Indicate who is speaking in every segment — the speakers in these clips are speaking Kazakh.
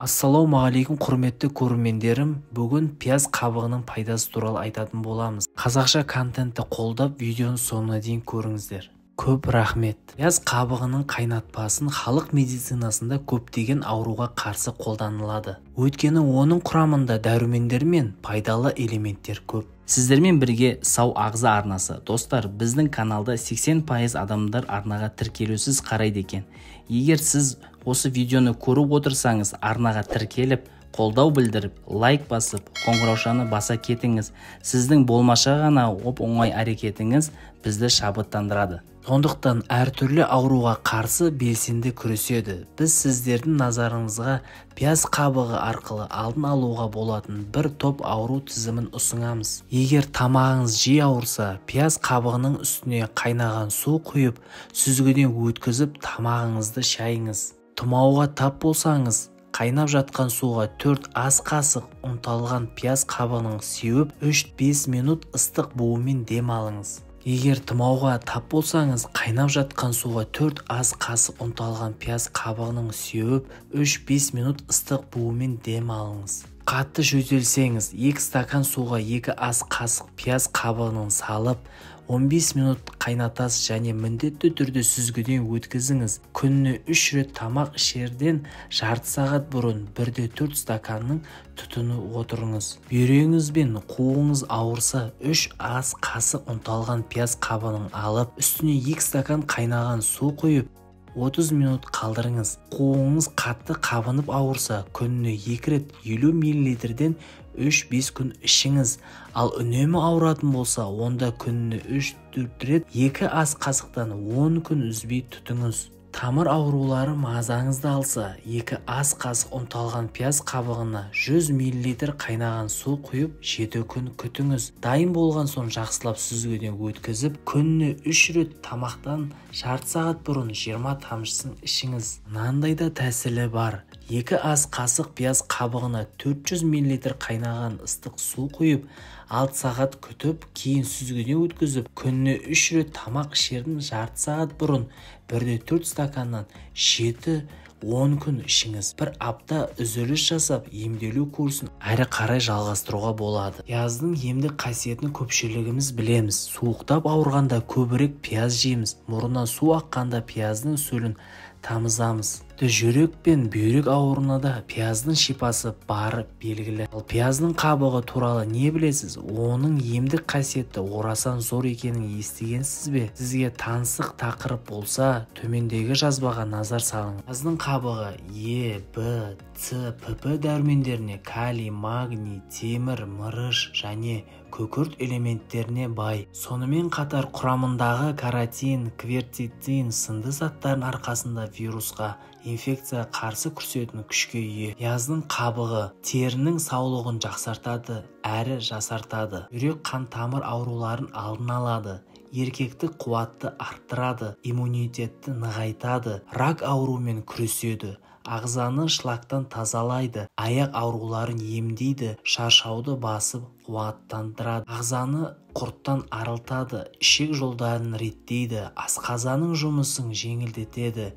Speaker 1: Ассалаумағалейкум, құрметті көрермендерім. Бүгін пияз қабығының пайдасы туралы айтатын боламыз. Қазақша контентті қолдап, видеоның соңына дейін көріңіздер. Көп рахмет. Пияз қабығының қайнатпасын халық медицинасында көптеген ауруға қарсы қолданылады. Өйткені оның құрамында дәрумендер мен пайдалы элементтер көп.
Speaker 2: Сіздермен бірге Сау Ағза арнасы. Достар, біздің каналда 80% адамдар арнаға тіркелусіз қарайды екен. Егер сіз осы видеоны көріп отырсаңыз, арнаға тіркеліп, қолдау білдіріп, лайк басып, қоңыраушаны баса кетіңіз. Сіздің болмаша ғана оп-оңай әрекетіңіз бізді шабыттандырады.
Speaker 1: Сондықтан әртүрлі ауруға қарсы белсенді күреседі. Біз сіздердің назарыңызға пияз қабығы арқылы алдын алуға болатын бір топ ауру тізімін ұсынамыз. Егер тамағыңыз жиі ауырса, пияз қабығының үстіне қайнаған су құйып, сүзгіден өткізіп, тамағыңызды шайыңыз. Тұмауға тап болсаңыз, қайнап жатқан суға 4 ас қасық ұнталған пияз қабығын сеуіп, 3-5 минут ыстық буымен дем алыңыз. Егер тұмауға тап болсаңыз, қайнап жатқан суға 4 ас қасық ұнталған пияз қабығын сеуіп, 3-5 минут ыстық буымен дем алыңыз. Қатты жөтелсеңіз, 2 стакан суға 2 ас қасық пияз қабығын салып, 15 минут қайнатасыз және міндетті түрде сүзгіден өткізіңіз. Күніне 3 рет тамақ ішерден жарты сағат бұрын 1-4 стаканның тұтынып отырыңыз. Бүйрегіңіз бен қуығыңыз ауырса, 3 ас қасық ұнталған пияз қабығын алып, үстіне 2 стакан қайнаған су құйып, 30 минут қалдырыңыз. Қуығыңыз қатты қабынып ауырса, күніне 2 рет 50 миллилитрден 3-5 күн ішіңіз. Ал үнемі ауыратын болса, онда күніне 3-4 рет 2 ас қасықтан 10 күн үзбей түтіңіз. Тамыр аурулары мазаңызды алса, 2 ас қасық ұнталған пияз қабығына 100 миллилитр қайнаған су құйып, 7 күн күтіңіз. Дайын болған соң жақсылап сүзгіден өткізіп, күніне 3 рет тамақтан жарты сағат бұрын 20 тамшысын ішіңіз. Мынандай да тәсілі бар. 2 ас қасық пияз қабығына 400 миллилитр қайнаған ыстық су құйып, 6 сағат күтіп, кейін сүзгіден өткізіп, күніне 3 рет тамақ ішерден жарты сағат бұрын 1-4 стаканнан 7-10 күн ішіңіз. Бір апта үзіліс жасап, емделу курсын әрі қарай жалғастыруға болады. Пияздың емдік қасиетін көпшілігіміз білеміз. Суықтап ауырғанда көбірек пияз жейміз. Мұрнынан су аққанда пияздың сөлін тамызамыз. Жүрек пен бүйрек ауруына да пияздың шипасы бары белгілі. Ал пияздың қабығы туралы не білесіз? Оның емдік қасиеті орасан зор екенін естігенсіз бе? Сізге таңсық тақырып болса, төмендегі жазбаға назар салыңыз. Пияздың қабығы Е, Б, С, ПП дәрумендеріне, калий, магний, темір, мырыш және күкірт элементтеріне бай. Сонымен қатар құрамындағы каротин, кверцетин сынды заттардың арқасында вирусқа, инфекцияға қарсы күресетін күшке ие. Пияздың қабығы терінің саулығын жақсартады, әрі жасартады. Жүрек қан тамыр ауруларын алдын алады, еркектік қуатты арттырады, иммунитетті нығайтады, рак ауруымен күреседі, ағзаны шлактан тазалайды, аяқ ауруларын емдейді, шаршауды басып қуаттандырады, ағзаны құрттан арылтады, ішек жолдарын реттейді, асқазанның жұмысын жеңілдетеді,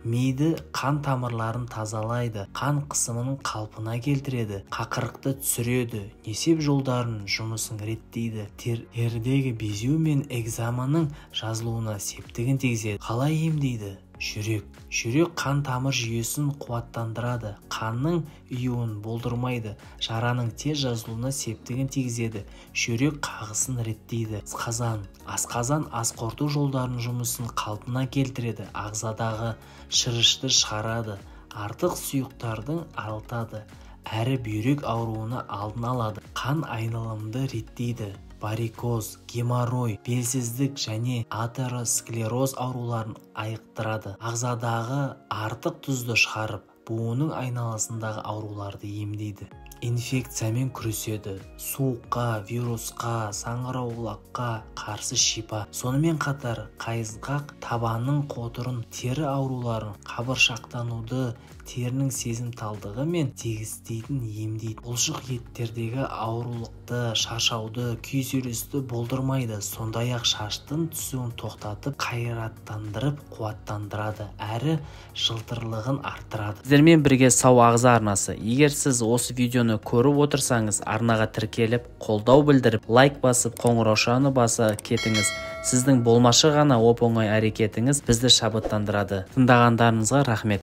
Speaker 1: миды қан тамырларын тазалайды, қан қысымын қалпына келтіреді, қақырықты түсіреді, несеп жолдарын жұмысын реттейді, терідегі безеу мен экземаның жазылуына септігін тигізеді. Қалай емдейді? Жүрек. Жүрек қан тамыр жүйесін қуаттандырады, қанның ұюын болдырмайды, жараның тез жазылуына септігін тигізеді, жүрек қағысын реттейді. Асқазан. Асқазан ас қорыту жолдарының жұмысын қалпына келтіреді, ағзадағы шырышты шығарады, артық сұйықтардың арылтады, әрі бүйрек ауруына алдын алады, қан айналымды реттейді. Варикоз, геморрой, белсіздік және атеросклероз ауруларын айықтырады. Ағзадағы артық тұзды шығарып, буынның айналасындағы ауруларды емдейді. Инфекциямен күреседі. Суыққа, вирусқа, саңырауқұлаққа қарсы шипа. Сонымен қатар қайызғақ, табанның қотырын, тері ауруларын, қабыршақтануды, Терінің сезімталдығы мен тегістейтін, емдейді. Бұлшық еттердегі аурулықты, шаршауды, күйзелісті болдырмайды. Сондай-ақ шаштың түсуін тоқтатып, қайраттандырып, қуаттандырады әрі жылтырлығын арттырады. Сіздермен бірге Сау ағза арнасы. Егер сіз осы видеоны көріп отырсаңыз, арнаға тіркеліп, қолдау білдіріп, лайк басып, қоңыраушаны баса кетіңіз. Сіздің болмашы ғана оп-оңай әрекетіңіз бізді шабыттандырады. Тыңдағандарыңызға рахмет.